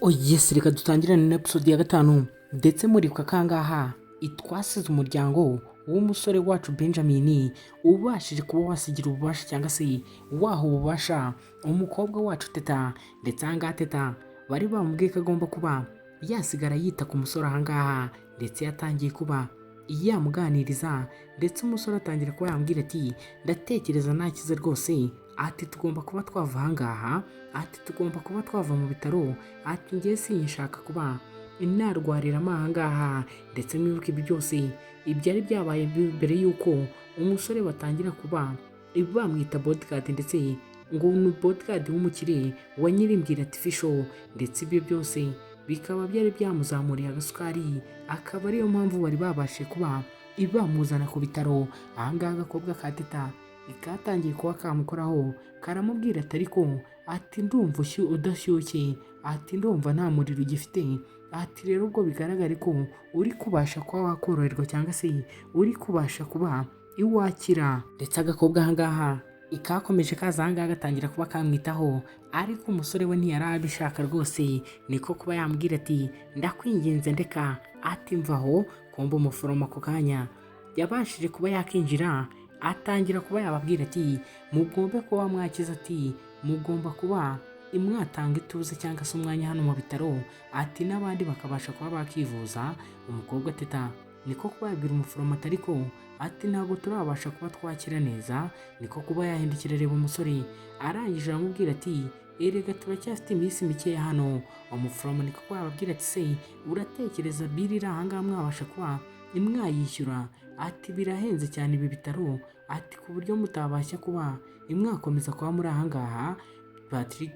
Oh yes, reka dutangirane na episode ya gatanu. Ndetse muribuka kangaha itwasize umuryango w'umusore wacu Benjamin ubashije kuba wasigira ububasha cyangwa se waha ububasha umukobwa wacu Teta. Ndetse ahangaha Teta bari bamubwiye ko agomba kuba yasigara yita ku musore ahangaha, ndetse yatangiye kuba yamuganiriza, ndetse umusore atangira kuba yambwira ati: "Ndatekereza ntakize rwose." Ati: "Tugomba kuba twava ahangaha." Ati: "Tugomba kuba twava mu bitaro." Ati: "Ngiye sinshaka kuba narwariramo ahangaha." Ndetse mwibuke ibi byose ibyari byabaye mbere y'uko umusore batangira kuba bamwita bodyguard, ndetse ngo ni bodyguard w'umukire wa Nyirimbwira Artificial, ndetse ibyo byose bikaba byari byamuzamuriye agasukari, akaba ariyo mpamvu bari babashe kuba bamuzana ku bitaro. Ahangaha agakobwa ka Teta katangiye kuba kamukoraho, karamubwira ati: "Ariko," ati, "ndumva udashyushye." Ati: "Ndumva nta muriro ugifite." Ati: "Rero ubwo bigaragare ko uri kubasha kuba wakoroherwa cyangwa se uri kubasha kuba iwakira." Ndetse agakobwa ahangaha ikakomeje kaza ahangaha gatangira kuba kamwitaho, ariko umusore we ntiyari abishaka rwose. Niko kuba yambwira ati: "Ndakwinginze ndeka." Ati: "Mvaho." Kumva umuforomo ako kanya yabashije kuba yakinjira, atangira kuba yababwira ati: "Mugombe kuba mwakiza." Ati: "Mugomba kuba mwatanga ituze cyangwa se umwanya hano mu bitaro." Ati: "N'abandi bakabasha kuba bakivuza." Umukobwa Teta niko kuba yabwira umuforomo ati: "Ariko," ati, "ntabwo turabasha kuba twakira neza." Niko kuba yahindukira areba umusore, arangije aramubwira ati: "Erega turacyafite iminsi mikeya hano." Umuforomo niko kuba yababwira ati: "Se uratekereza bill iri ahangaha mwabasha kuba mwayishyura?" Ati: "Birahenze cyane ibi bitaro." Ati: "Ku buryo mutabasha kuba mwakomeza kuba muri ahangaha." Patrick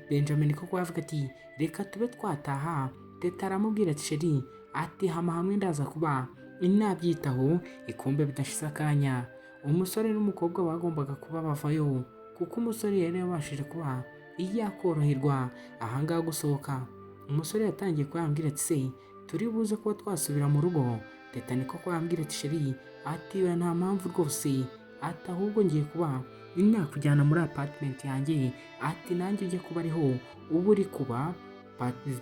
Benjamin koko avuga ati: "Reka tube twataha." Teta aramubwira ati: "Chéri," ati, "hama hamwe ndaza kuba nabyitaho." Ikumbe bidashize akanya umusore n'umukobwa bagombaga kuba bavayo, kuko umusore yari yabashije kuba yakoroherwa. Ahangaha gusohoka, umusore yatangiye kuba yambwira ati: "Se turi buze kuba twasubira mu rugo?" Teta niko kuba yambwira ati: "Chéri," ati, "oya, nta mpamvu rwose." Ati: "Ahubwo ngiye kuba nakujyana muri apartment yanjye." Ati: "Nanjye ujye kuba ariho uba uri kuba."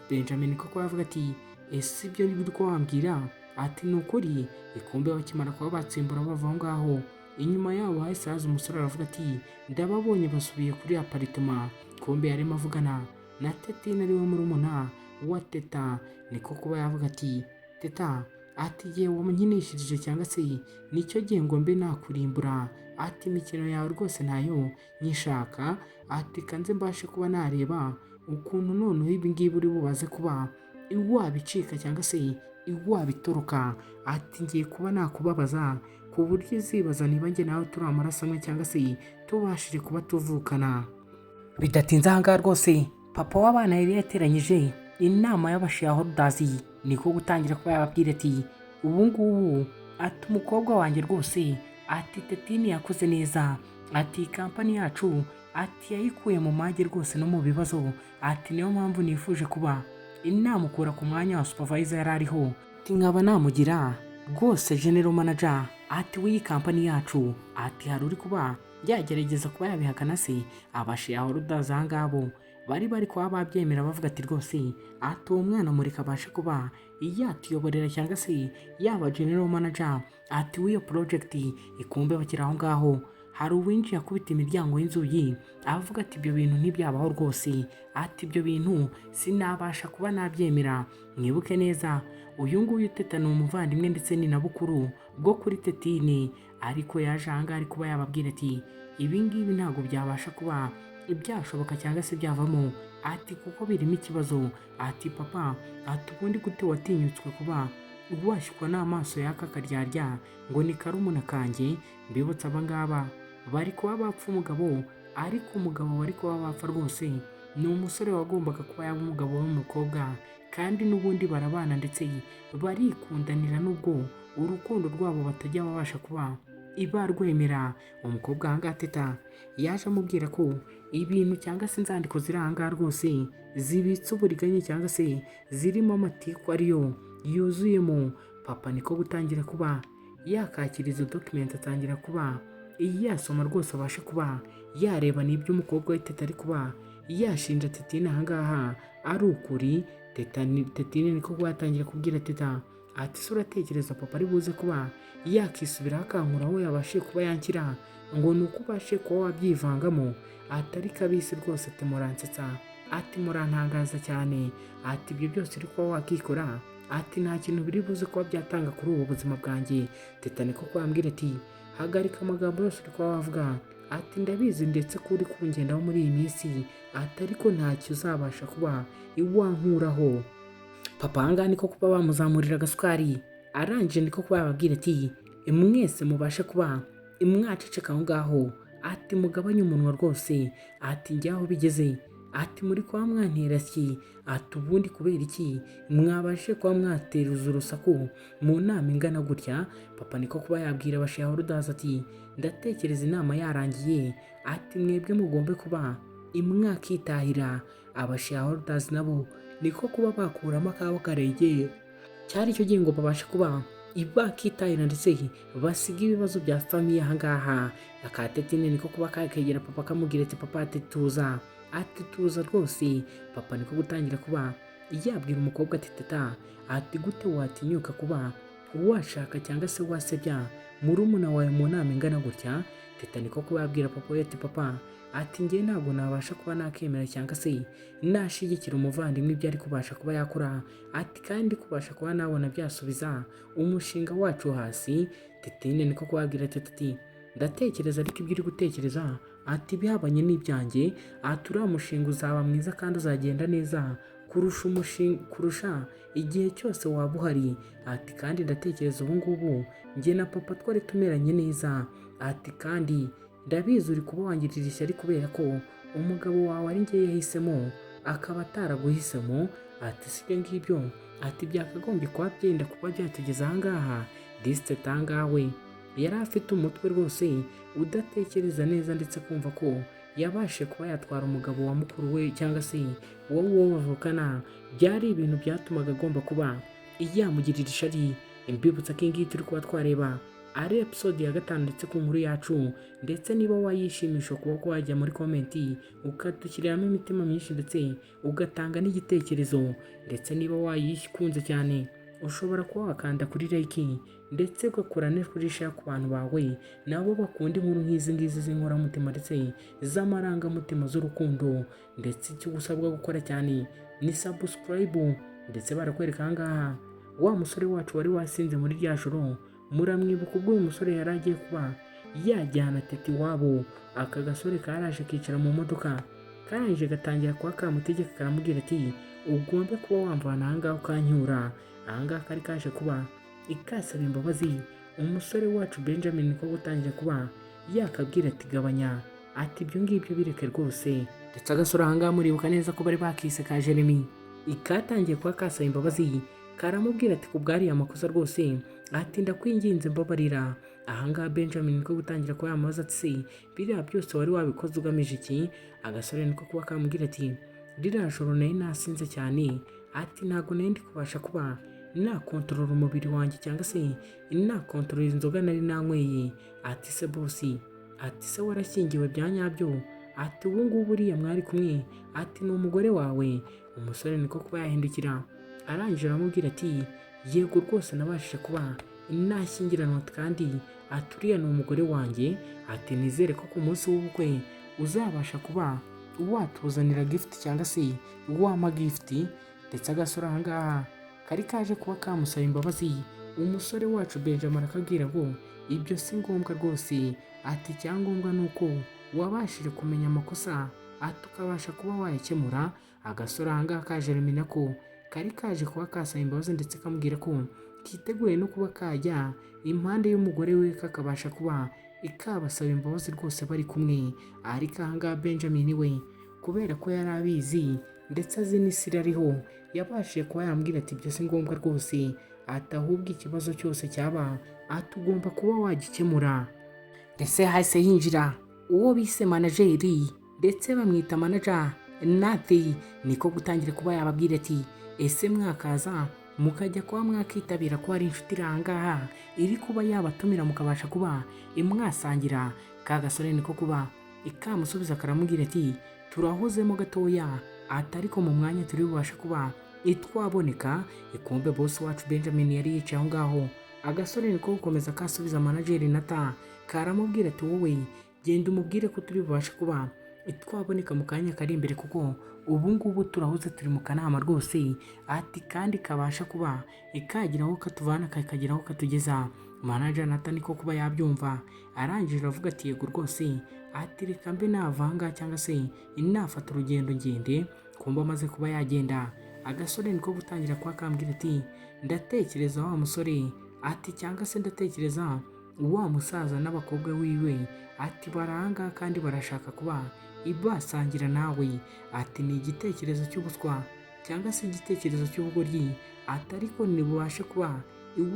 Benjamin niko kuba yavuga ati: "Ese ibyo uri ko wambwira?" Ati: "Ni ukuri." Ikumbe bakimara kuba batsimbura bava aho ngaho, inyuma yabo hahise haza umusore, aravuga ati: "Ndababonye basubiye kuri apartment." Kumbe yarimo avugana na Tetine, ariwe murumuna wa Teta. Niko kuba yavuga ati: "Teta," ati, "igihe wamunkinishirije cyangwa se nicyo gihe ngo mbe nakurimbura." Ati: "Imikino yawe rwose ntayo nyishaka." Ati: "Kanze mbashe kuba nareba ukuntu noneho ibi ngibi uri bubaze kuba wabicika cyangwa se wabitoroka." Ati: "Ngiye kuba nakubabaza ku buryo uzibaza niba njye nawe turi amaraso amwe cyangwa se tubashije kuba tuvukana." Bidatinze ahangaha rwose papa w'abana yari yateranyije inama y'abashareholders, niko gutangira kuba yababwira ati: "Ubu ngubu," ati, "umukobwa wanjye rwose," ati, "Tetini yakoze neza." Ati: "Company yacu," ati, "yayikuye mu mage rwose no mu bibazo." Ati: "Niyo mpamvu nifuje kuba inamukura ku mwanya wa supervisor yari ariho," ati, "nkaba namugira rwose general manager," ati, "w'iyi company yacu." Ati: "Hari uri kuba yagerageza kuba yabihakana se?" Abashareholders aha ngabo bari kuba babyemera, bavuga ati: "Rwose," ati, "uwo mwana mureka abashe kuba yatuyoborera cyangwa se yaba general manager," ati, "w'iyo project." Ikumbe bakiri aho ngaho hari uwinjiye akubita imiryango y'inzugi, avuga ati: "Ibyo bintu ntibyabaho rwose." Ati: "Ibyo bintu sinabasha kuba nabyemera." Mwibuke neza, uyu nguyu Teta ni umuvandimwe ndetse ni na bukuru bwo kuri Tetine, ariko yaje ahangaha ari kuba yababwira ati: "Ibi ngibi ntabwo byabasha kuba byashoboka cyangwa se byavamo," ati, "kuko birimo ikibazo." Ati: "Papa," ati, "ubundi gute watinyutswe kuba washyikwa n'amaso y'aka karyarya ngo ni karumuna kanjye?" Mbibutse, aba ngaba bari kuba bapfa umugabo, ariko umugabo bari kuba bapfa rwose ni umusore wagombaga kuba yaba umugabo w'umukobwa, kandi n'ubundi barabana ndetse barikundanira, nubwo urukundo rwabo batajya babasha kuba barwemera. Umukobwa ahangaha Teta yaje amubwira ko ibintu cyangwa se inzandiko ziri ahangaha rwose zibitse uburiganya cyangwa se zirimo amatiku ariyo yuzuyemo. Papa niko gutangira kuba yakakira izo document, atangira kuba yasoma rwose, abashe kuba yareba n'ibyo umukobwa we Teta ari kuba yashinja Tetine ahangaha ari ukuri. Tetine niko kuba yatangira kubwira Teta ati: "Se uratekereza papa ari buze kuba yakisubiraho akankura aho yabashije kuba yanshyira, ngo ni uko ubashe kuba wabyivangamo?" Atari kabisi rwose, ati: "Muransetsa," ati: "Murantangaza cyane," ati: "Ibyo byose uri kuba wakikora," ati: "Nta kintu biri buze kuba byatanga kuri ubu buzima bwanjye." Teta niko kubambwira ati: "Hagarika amagambo yose uri kuba wavuga," ati: "Ndabizi ndetse ko uri kungendaho muri iyi minsi," ati: "ariko ntacyo uzabasha kuba wankuraho." Papa ahangaha niko kuba bamuzamurira agasukari, arangije niko kuba yababwira ati: "Mwese mubashe kuba mwaceceka aho ngaho," ati: "Mugabanye umunwa rwose," ati: "njye aho bigeze," ati: "muri kuba mwantera syi," ati: "ubundi kubera iki mwabashe kuba mwateruza urusaku mu nama ingana gutya?" Papa niko kuba yabwira abashareholders ati: "Ndatekereza inama yarangiye," ati: "mwebwe mugombe kuba mwakitahira." Abashareholders nabo niko kuba bakuramo akabo karegeye, cyari icyo gihe ngo babashe kuba bakitahira ndetse basiga ibibazo bya famille ahangaha. Akatetine niko kuba kakegera papa kamubwira ati: "Papa," ati: "tuza," ati: "tuza rwose." Papa niko gutangira kuba yabwira umukobwa ati: "Teta," ati: "gute watinyuka kuba washaka cyangwa se wasebya murumuna wawe mu nama ingana gutya?" Teta niko kuba yabwira papa we ati: "Papa," ati: "njye ntabwo nabasha kuba nakemera cyangwa se nashigikira umuvandimwe ibyo ari kubasha kuba yakora," ati: "kandi kubasha kuba nabona byasubiza umushinga wacu hasi." Tetine niko kubabwira teta ati: "Ndatekereza ariko ibyo uri gutekereza," ati: "bihabanye n'ibyanjye," ati: "uriya mushinga uzaba mwiza kandi uzagenda neza kurusha umushinga, kurusha igihe cyose waba uhari," ati: "kandi ndatekereza ubu ngubu njye na papa twari tumeranye neza," ati: "kandi ndabizi uri kuba wangirira ishyari kubera ko umugabo wawe ari njye yahisemo akaba ataraguhisemo," ati: "si ibyo ngibyo," ati: "byakagombye kuba byenda kuba byatugeza ahangaha." Disite tangawe yari afite umutwe rwose udatekereza neza, ndetse kumva ko yabashe kuba yatwara umugabo wa mukuru we cyangwa se wowe uwo bavukana byari ibintu byatumaga agomba kuba yamugirira ishari. Mbibutsa ko iyi ngiyi turi kuba twareba ari episode ya 5 ndetse ku nkuru yacu, ndetse niba wayishimisha kuba wajya muri comment ukadushyiriramo imitima myinshi ndetse ugatanga n'igitekerezo, ndetse niba wayikunze cyane ushobora kuba wakanda kuri like ndetse ugakora no kuri share ku bantu bawe nabo bakunda inkuru nk'izi ngizi z'inkoramutima ndetse z'amarangamutima z'urukundo. Ndetse icyo usabwa gukora cyane ni subscribe. Ndetse barakwereka aha ngaha wa musore wacu wari wasinze muri rya joro, muramwibuka ubwo uyu musore yari agiye kuba yajyana Teta iwabo. Aka gasore karaje kicara mu modoka, karangije gatangira kuba kamutegeka, karamubwira ati: "Ugombe kuba wamvana ahangaha ukancyura ahangaha." Kari kaje kuba ikasaba imbabazi umusore wacu Benjamin, niko gutangira kuba yakabwira ati: "Gabanya," ati: "ibyo ngibyo bireke rwose." Ndetse agasore ahangaha muribuka neza ko bari bakise ka Jeremy, ikatangiye kuba kasaba imbabazi, karamubwira ati: "Ku bwariya makosa rwose," ati: "ndakwinginze mbabarira." Ahangaha Benjamin niko gutangira kuba yamubaza ati: "Se biriya byose wari wabikoze ugamije iki?" Agasore niko kuba kamubwira ati: "Ririya joro nari nasinze cyane," ati: "ntabwo nari ndi kubasha kuba nakontorora umubiri wanjye cyangwa se nakontorora inzoga nari nanyweye." Ati: "Se boss," ati: "se warashyingiwe bya nyabyo?" Ati: "Ubu ngubu uriya mwari kumwe," ati: "ni umugore wawe?" Umusore niko kuba yahindukira, arangije aramubwira ati: "Yego rwose nabashije kuba nashyingiranwa, kandi," ati: "uriya ni umugore wanjye." Ati: "Nizere ko ku munsi w'ubukwe uzabasha kuba watuzanira gift cyangwa se wampa gift." Ndetse agasore ahangaha kari kaje kuba kamusaba imbabazi, umusore wacu Benjamin arakabwira ngo: "Ibyo si ngombwa rwose," ati: "icyangombwa ni uko wabashije kumenya amakosa," ati: "ukabasha kuba wayakemura." Agasore ahangaha ka Jeremy nako kari kaje kuba kasaba imbabazi, ndetse kamubwira ko kiteguye no kuba kajya impande y'umugore we kakabasha kuba ikabasaba imbabazi rwose bari kumwe. Ariko ahangaha Benjamin we, kubera ko yari abizi ndetse azi n'isiri ariho, yabashije kuba yambwira ati: "Ibyo si ngombwa rwose," ati: "ahubwo ikibazo cyose cyaba," ati: "ugomba kuba wagikemura." Ndetse hahise hinjira uwo bise manager, ndetse bamwita manager Nathi, niko gutangira kuba yababwira ati: "Ese mwakaza mukajya kuba mwakitabira ko hari inshuti iri ahangaha iri kuba yabatumira mukabasha kuba mwasangira?" Ka gasore niko kuba ikamusubiza, karamubwira ati: Turahozemo gatoya, ati ariko mu mwanya turi bubashe kuba twaboneka. Ikumbe boss wacu Benjamin yari yicaye aho ngaho. Agasore niko gukomeza kasubiza manager Nata, karamubwira ati: "Wowe genda umubwire ko turi bubashe kuba twaboneka mu kanya kari imbere, kuko ubu ngubu turahuze, turi mu kanama rwose." Ati kandi kabasha kuba kagira aho katuvana kakagira aho katugeza. Manager Nata niko kuba yabyumva, arangije aravuga ati: "Yego rwose." Ati: "Reka mbe navanga cyangwa se nafata urugendo ngende." Kumba amaze kuba yagenda, agasore niko gutangira kuba kambwira ati: "Ndatekereza wa musore," ati cyangwa se "ndatekereza wa musaza n'abakobwa wiwe," ati "baranga kandi barashaka kuba basangira nawe." Ati: "Ni igitekerezo cy'ubuswa cyangwa se igitekerezo cy'ubugoryi," ati "ariko ntibubashe kuba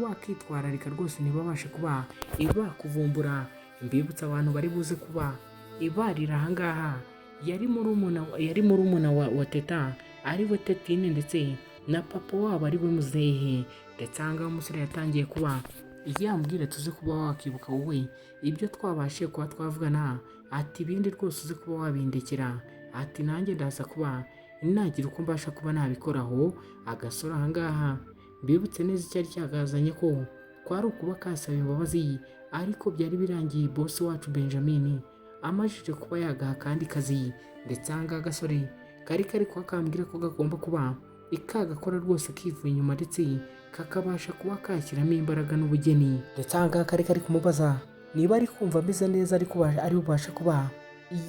wakitwararika rwose, ntibabashe kuba bakuvumbura." Mbibutsa abantu bari buze kuba ibarira ahangaha, yari murumuna wa Teta, ari we Tetine, ndetse na papa wabo ari we muzehe. Ndetse ahangaha umusore yatangiye kuba yambwira: "Tuze kuba wakibuka wowe ibyo twabashije kuba twavugana," ati "ibindi rwose uze kuba wabindekera," ati "nanjye ndaza kuba nagira uko mbasha kuba nabikoraho." Agasore ahangaha, mbibutse neza icyari cyakazanye ko kwari ukuba kasaba imbabazi, ariko byari birangiye boss wacu Benjamin amajije kuba yagaha akandi kazi. Ndetse ahangaha agasore kari kuba kambwira ko gagomba kuba kagakora rwose kivuye inyuma, ndetse kakabasha kuba kashyiramo imbaraga n'ubugeni. Ndetse ahangaha kari kumubaza niba ari kumva ameze neza, ariko ari bubashe kuba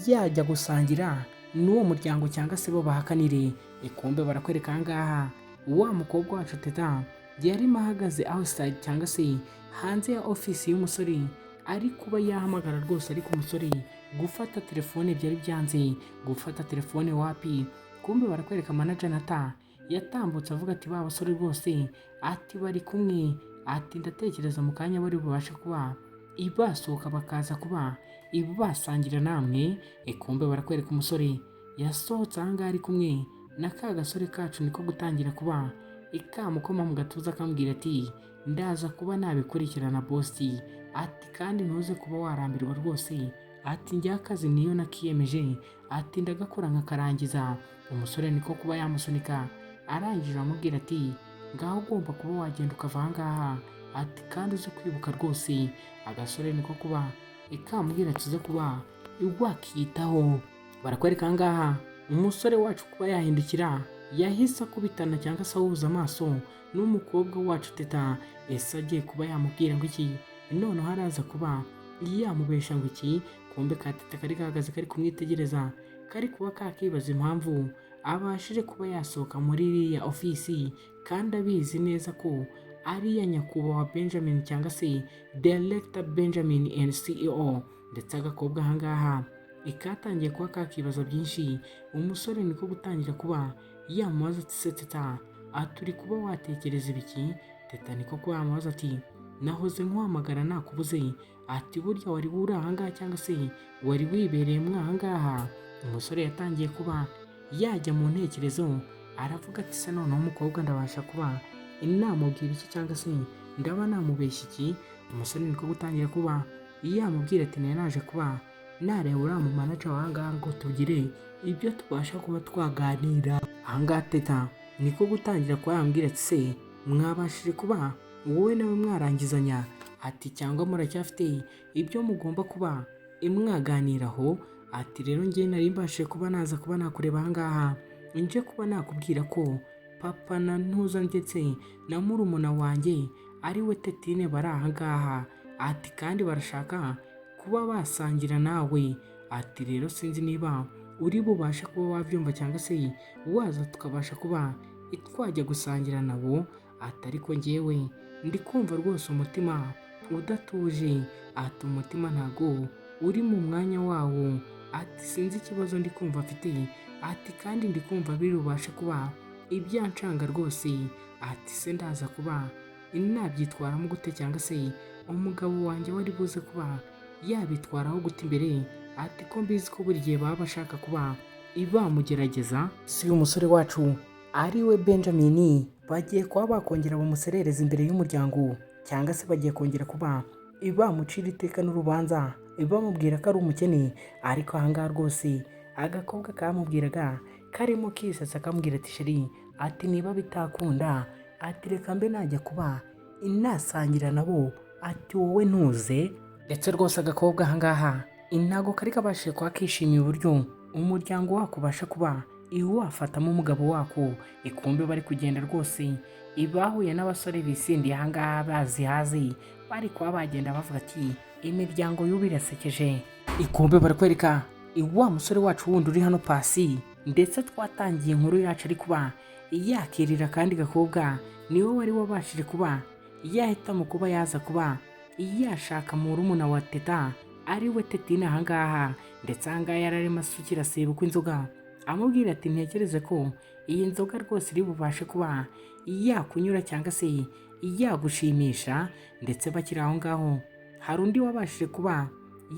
yajya gusangira n'uwo muryango cyangwa se bo bahakanire. Ikumbe barakwereka ahangaha wa mukobwa wacu Teta yarimo ahagaze outside cyangwa se hanze ya ofisi y'umusore, ari kuba yahamagara rwose, ariko umusore gufata telefone byari byanze, gufata telefone wapi. Kumbe barakwereka manager Nata yatambutse avuga ati: "Ba basore rwose," ati "bari kumwe," ati "ndatekereza mu kanya bari bubashe kuba basohoka bakaza kuba basangira namwe." Ikumbe barakwereka umusore yasohotse ahangaha ari kumwe na ka gasore kacu, niko gutangira kuba ikamukoma mu gatuza akambwira ati: "Ndaza kuba nabikurikirana boss," ati "kandi ntuze kuba warambirwa rwose," ati "njye akazi niyo nakiyemeje," ati "ndagakora nkakarangiza." Umusore niko kuba yamusunika, arangije aramubwira ati: "Ngaho ugomba kuba wagenda ukava ahangaha," ati "kandi uze kwibuka rwose." Agasore niko kuba ikamubwira ati: "Uze kuba wakiyitaho." Barakwereka ahangaha umusore wacu kuba yahindukira, yahise akubitana cyangwa se ahuza amaso n'umukobwa wacu Teta. Ese agiye kuba yamubwira ngo iki? Noneho araza kuba yamubesha ngo iki? Kumbe ka Teta kari gahagaze kari kumwitegereza, kari kuba kakibaza impamvu abashije kuba yasohoka muri iriya ofisi kandi abizi neza ko ari iya nyakubahwa Benjamin cyangwa se Director Benjamin and CEO. Ndetse agakobwa ahangaha ikatangiye kuba kakibaza byinshi. Umusore niko gutangira kuba yamubaza ati: "Se Teta," ati "uri kuba watekereza ibiki?" Teta niko kuba yamubaza ati: "Nahoze nkuhamagara nakubuze," ati "burya wari uri ahangaha cyangwa se wari wibereyemo ahangaha?" Umusore yatangiye kuba yajya mu ntekerezo, aravuga ati: "Se noneho umukobwa ndabasha kuba namubwira iki cyangwa se ndaba namubeshya iki?" Umusore niko gutangira kuba yamubwira ati: "Nari naje kuba nareba uriya mu manager w'ahangaha ngo tugire ibyo tubasha kuba twaganira ahangaha." Teta niko gutangira kuba yambwira ati: "Se mwabashije kuba wowe nawe mwarangizanya?" ati "cyangwa muracyafite ibyo mugomba kuba mwaganiraho?" Ati: "Rero njye nari mbashije kuba naza kuba nakureba ahangaha, nje kuba nakubwira ko papa na ntuza ndetse na murumuna wanjye ari we Tetine bari ahangaha," ati "kandi barashaka kuba basangira nawe." Ati: "Rero sinzi niba uri bubashe kuba wabyumva cyangwa se waza tukabasha kuba twajya gusangira nabo." Ati: "Ariko njyewe ndi kumva rwose umutima udatuje," ati "umutima ntago uri mu mwanya wawo," ati "sinzi ikibazo ndi kumva afite," ati "kandi ndi kumva biri bubashe kuba ibyancanga rwose." Ati: "Se ndaza kuba nabyitwaramo gute, cyangwa se umugabo wanjye wari buze kuba yabitwaraho gute imbere?" Ati: "Ko mbizi ko buri gihe baba bashaka kuba bamugerageza." Si uyu musore wacu ari we Benjamin bagiye kuba bakongera bamuserereza imbere y'umuryango, cyangwa se bagiye kongera kuba bamucira iteka n'urubanza bamubwira ko ari umukene. Ariko ahangaha rwose Agakobwa kamubwiraga karimo kisetsa, akamubwira ati: "Chéri," ati, "niba bitakunda," ati, "reka mbe najya kuba inasangira nabo," ati, "wowe ntuze." Ndetse rwose agakobwa ahangaha ntabwo kari kabashije kuba kishimiye uburyo umuryango wako ubasha kuba wafatamo umugabo wako. Ikumbe bari kugenda rwose, bahuye n'abasore bisindiye ahangaha bazihaze, bari kuba bagenda bavuga ati: "Imiryango y'ubu irasekeje." Ikumbe barakwereka wa musore wacu wundi uri hano Pasi, ndetse twatangiye inkuru yacu ari kuba yakirira akandi gakobwa, niwe wari wabashije kuba yahitamo kuba yaza kuba yashaka murumuna wa Teta, ari we Tetine ahangaha. Ndetse ahangaha yari arimo asukira sebukwe inzoga, amubwira ati: "Ntekereze ko iyi nzoga rwose iri bubashe kuba yakunyura cyangwa se yagushimisha." Ndetse bakiri aho ngaho, hari undi wabashije kuba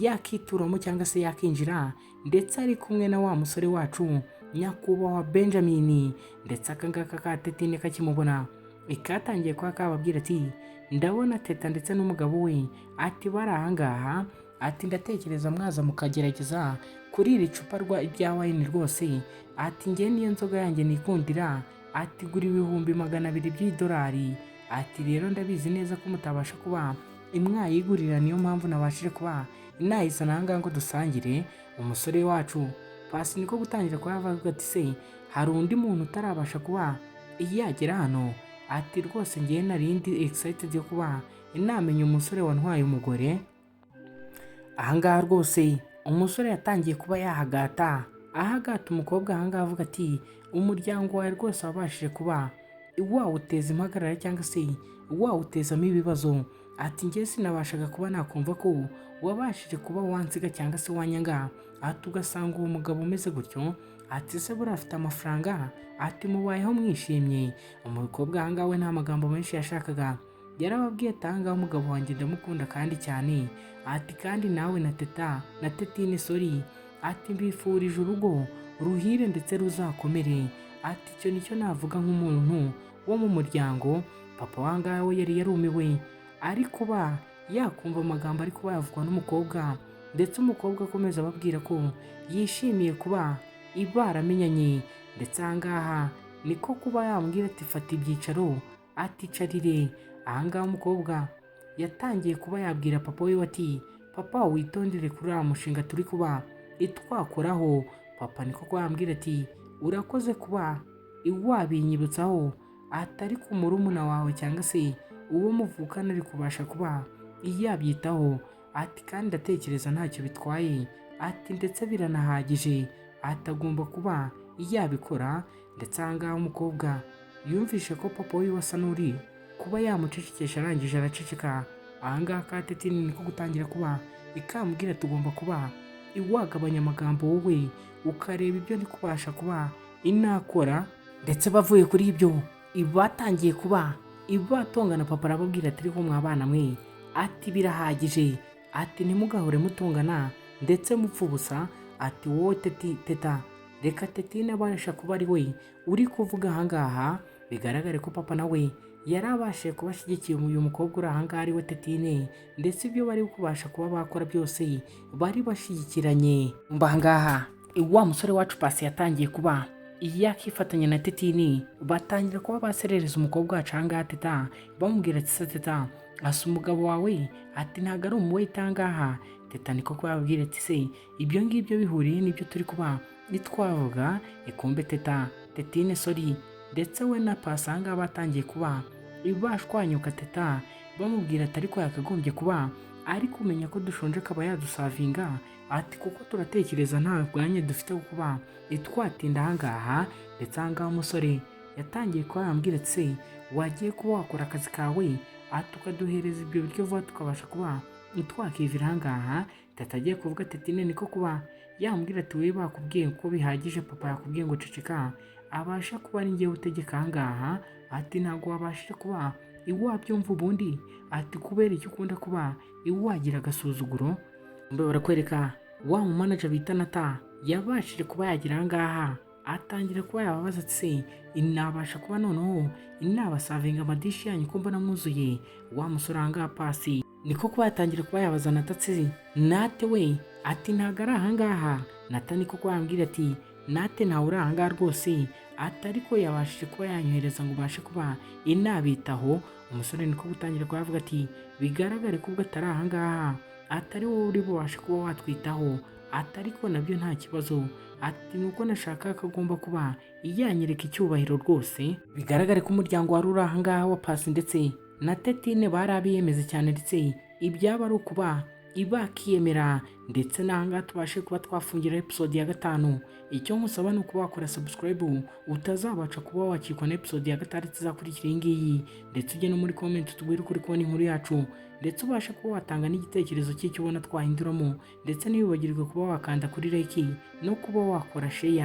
yakituramo cyangwa se yakinjira, ndetse ari kumwe na wa musore wacu nyakubahwa Benjamin. Ndetse aka ngaka ka Tetine kakimubona ikatangiye kuba kababwira ati: "Ndabona Teta ndetse n'umugabo we," ati, "bari ahangaha," ati, "ndatekereza mwaza mukagerageza kuri iri cupa rya wine rwose," ati, "ngewe niyo nzoga yanjye nikundira," ati, "gura 200,000 by'idolari," ati, "rero ndabizi neza ko mutabasha kuba mwayigurira, niyo mpamvu nabashije kuba nayizana ahangaha ngo dusangire." Umusore wacu Pasi niko gutangira kuba yavuga ati: "Se hari undi muntu utarabasha kuba yagera hano?" Ati: "Rwose ngewe narindi excited yo kuba namenya umusore wantwaye umugore ahangaha." Rwose umusore yatangiye kuba yahagata ahagata umukobwa ahangaha, avuga ati: "Umuryango wawe rwose wabashije kuba wawuteza impagarara cyangwa se wawutezamo ibibazo," ati, "njye sinabashaga kuba nakumva ko wabashije kuba wansiga cyangwa se wanyanga," ati, "ugasanga uwo mugabo umeze gutyo," ati, "se buriya afite amafaranga?" Ati, "mubayeho mwishimye?" Umukobwa ahangaha we nta magambo menshi yashakaga, yarababwiye ati: "Ahangaha umugabo wanjye ndamukunda kandi cyane," ati, "kandi nawe na Teta na Tetine, sorry," ati, "mbifurije urugo ruhire ndetse ruzakomere," ati, "icyo nicyo navuga nk'umuntu wo mu muryango." Papa wangaha we yari yarumiwe, ari kuba yakumva amagambo ari kuba yavugwa n'umukobwa, ndetse umukobwa akomeza ababwira ko yishimiye kuba baramenyanye. Ndetse ahangaha niko kuba yambwira ati: "Fata ibyicaro," aticarire ahangaha. Umukobwa yatangiye kuba yabwira papa we ati: "Papa, witondere kuri uriya mushinga turi kuba itwakoraho." Papa niko kuba yambwira ati: "Urakoze kuba wabinyibutsaho," atari ku murumuna wawe cyangwa se uwo muvukana ari kubasha kuba yabyitaho, ati, "kandi ndatekereza ntacyo bitwaye," ati, "ndetse biranahagije," ati, "agomba kuba yabikora." Ndetse ahangaha umukobwa yumvishe ko papa we asa n'uri kuba yamucecekesha, arangije araceceka. Ahangaha ka Tetini niko gutangira kuba ikambwira: "Tugomba kuba wagabanya amagambo wowe, ukareba ibyo ndi kubasha kuba inakora." Ndetse bavuye kuri ibyo batangiye kuba batongana. Papa arababwira ati: "Ariko mwabana mwe," ati, "birahagije," ati, "ntimugahore mutongana ndetse mupfa ubusa," ati, "wowe teti Teta, reka Tetine abasha kuba ari we uri kuvuga ahangaha." Bigaragare ko papa nawe yari abashije kuba ashyigikiye uyu mukobwa uri ahangaha, ari we Tetine, ndetse ibyo bari kubasha kuba bakora byose bari bashyigikiranye. Mba ahangaha wa musore wacu Pasi yatangiye kuba yakifatanya na Tetini, batangira kuba baserereza umukobwa wacu ahangaha Teta, bamubwira ati: "Se Teta, asa umugabo wawe," ati, "ntabwo ari umuwaiter ahangaha." Teta niko kubabwira ati: "Se ibyo ngibyo bihuriye n'ibyo turi kuba nitwavuga?" Ikumbe Teta, Tetine sorry, ndetse we na Pasi ahangaha batangiye kuba bashwanyuka. Teta bamubwira ati: "Ariko yakagombye kuba ari kumenya ko dushonje akaba yaduservinga," ati, "kuko turatekereza nta bwanya dufite wo kuba twatinda ahangaha." Ndetse ahangaha umusore yatangiye kuba yambwira ati: "Se wagiye kuba wakora akazi kawe," ati, "ukaduhereza ibyo biryo vuba tukabasha kuba twakivira ahangaha." Teta agiye kuvuga, Tetine niko kuba yambwira ati: "Wowe bakubwiye ko bihagije, papa yakubwiye ngo ceceka, abasha kuba ari njyewe utegeka ahangaha," ati, "ntabwo wabashije kuba wabyumva ubundi," ati, "kubera icyo ukunda kuba wagira agasuzuguro." Mbe barakwereka wa mumanager bita Nata yabashije kuba yagira ahangaha, atangira kuba yababaza ati: "Se nabasha kuba noneho nabaservinga amadish yanyu ko mbona mwuzuye?" Wa musore ahangaha Pasi niko kuba yatangira kuba yabaza Nata ati: "Nate we," ati, "ntabwo ari ahangaha?" Natani koko yambwira ati: "Nate ntawe uri ahangaha rwose," atari ko yabashije kuba yanyohereza ngo ubashe kuba inabitaho. Umusore niko gutangira kuyavuga ati: "Bigaragare ko ubwo atari ahangaha, atari wowe uri bubashe kuba watwitaho," atari ko nabyo nta kibazo, ati nuko nashaka ko agomba kuba yanyereka icyubahiro rwose. Bigaragare ko umuryango wari uri ahangaha wa Pasi ndetse na Tetine bari abiyemeza cyane, ndetse ibyaba ari ukuba ibakiyemera. Ndetse n'ahangaha tubashe kuba twafungira episode ya 5. Icyo nkusaba ni ukuba wakora subscribe, utazabasha kuba wakikwa na episode ya 6 izakurikira iyi ngiyi. Ndetse ujye no muri comment utubwire uko uri kubona inkuru yacu, ndetse ubashe kuba watanga n'igitekerezo cy'icyo ubona twahinduramo. Ndetse ntiwibagirwe kuba wakanda kuri like no kuba wakora share.